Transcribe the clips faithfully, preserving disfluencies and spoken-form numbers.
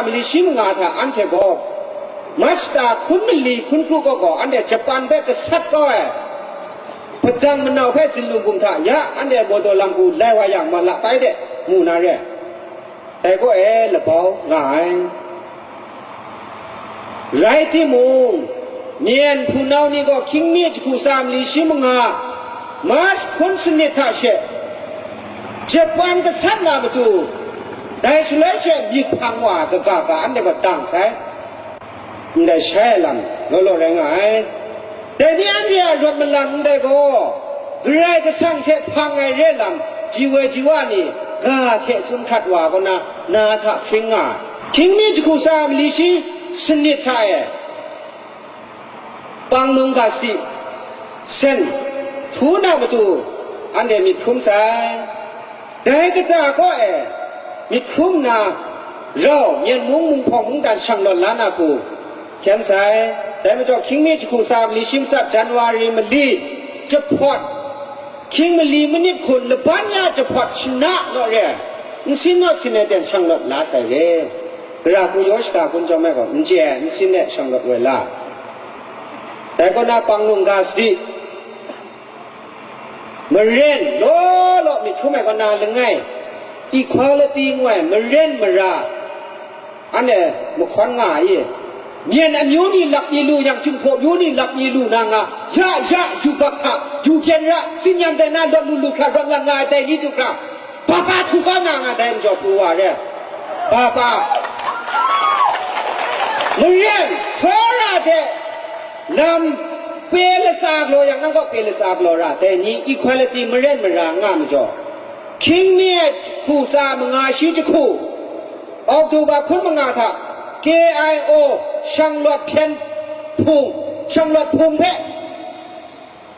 mali shi manga hta anhte gaw, Mazda hkun mali hkun kru gaw gaw, anhte Japan hpe gasat kau ai, padang manau hpe zinlung bum hta ya, anhte modaw lam hku lai wa yang, ma la pai de, mu na re. Dai kaw e labau nga ai. Rai timung, myen hpunau ni gaw hkying mi jahku tsa mali shi manga, Mars hkun sanit hta she, Japan gasat na matu, dai shaloi she myit hpang wa ai kaga ga anhte gaw dang sai. Ndai shai ai lam law law rai nga ai. Dai ni anhte a rawt malam ndai gaw, Karai Kasang hte hpang ai re lam, ji woi ji wa ni ga hte tsun hkrat wa ai kaw na, na hta hpring nga ai. Hkying mi jahku tsa mali shi sanit hta e, Pangnung ga sadi, sen, htu na matu, anhte myit hkrum sai. Dai kata kaw e myit hkrum nna, rau, myen mung, munghpawng mungdan shang lawt la na hku hkyen sai. Dai majaw, hkying mi jahku tsa mali shi matsat, January mali, jahpawt, hkying mali manit hkun laban ya jahpawt shana naw re ai, nsin naw sin ai ten shang lawt la sai re. Gara hku yaw shada hkun jawm ai gaw, n chye ai, nsin e shang lawt woi la. Dai kaw na, Pangnung ga sadi, maren law law myit hkrum ai kaw na langai, equality ngu ai maren mara, anhte mahkawn nga ai. Myen amyu ni lap mi lu yang, Jinghpaw myu ni lap mi lu na nga, ya ya, yubak hta, yu hpyen ra, tsin-yam dai na, lawt lu lu hkra rawt nga nga ai dai ni du hkra, papa htu kau na nga dai majaw pru wa re. Papa, maren, Tora hte lam pe latsa galaw yang, nang kaw pe latsa galaw ra, dai ni equality maren mara nga majaw, hkying mi ai hku tsa manga shi jahku, October hkun manga hta, K I O shanglawt hpyen hpung, shanglawt hpung hpe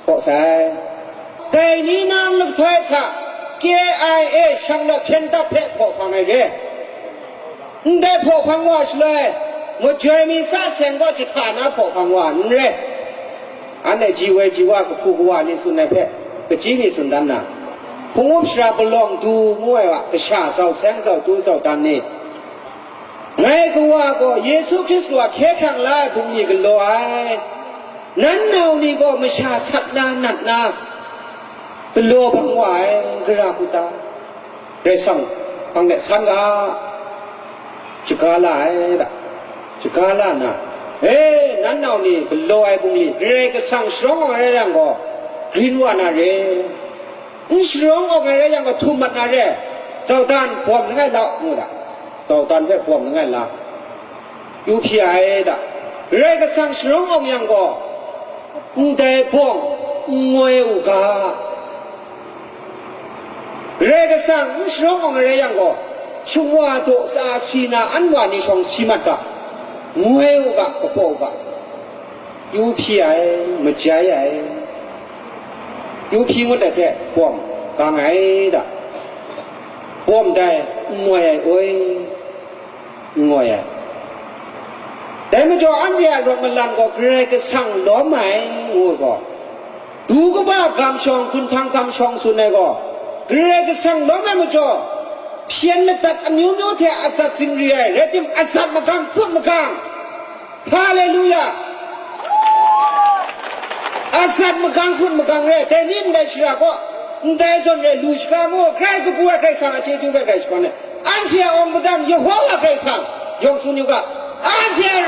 hpaw sai. Dai ni nang lahpai hta K I A shanglawt hpyen dap hpe hpaw hpang ai re. Ndai hpaw hpang wa shaloi, majoi mi tsa seng gaw jahta na hpaw hpang wa n re. Anhte ji woi ji wa, kahpu kawa ni tsun ai hpe, kaji mi tsun dan na, hpung up shara palawng du ngu ai wa, kasha zau seng zau tu zau dan ni, ngai kawa gaw Yesu Hkristu a hkye hkrang la ai bungli galaw ai, nan nau ni gaw masha sat na nat na galaw hpang wa ai, gara hku ta? Karai Kasang hpang de san ga, shaga la ai da, shaga la na, e, nan nau ni galaw ai bungli, Karai Kasang sharawng ai rai yang gaw, grin wa na re. N sharawng awng ai rai yang gaw, htum mat na re, zaudan bawm langai lau, ngu da, zaudan hpe bawm langai la, yu hpyi ai da. Karai Kasang sharawng awng yang gaw, ndai bawng n ngoi u ga. Karai Kasang n sharawng awng ai rai yang gaw, shawa daw tsa si na an wa ni shawng si mat ga, ngoi u ga, kapaw u ga. Yu hpyi ai, majai ai. Yu hpyi ngut ai hte bawm gang ai da. Bawm dai n ngoi ai oi, n ngoi ai. Dai majaw anhte a rawt malam gaw Karai Kasang lawm ai, ngu gaw, du kaba gam shawng, hkunhtang gam shawng tsun ai gaw, Karai Kasang lawm ai majaw, hpyen ladat amyu myu hte atsat zingri ai, rai tim, atsat magang, hput magang. Haleluya! Atsat magang hput magang re, dai ni ndai shara kaw, ndai zawn re, lu shaga mu, grai kabu ai Karai Kasang a chyeju hpe grai shagun ai. Anhte a awng madan Yehova Karai Kasang yawng tsun yu ga, anhte a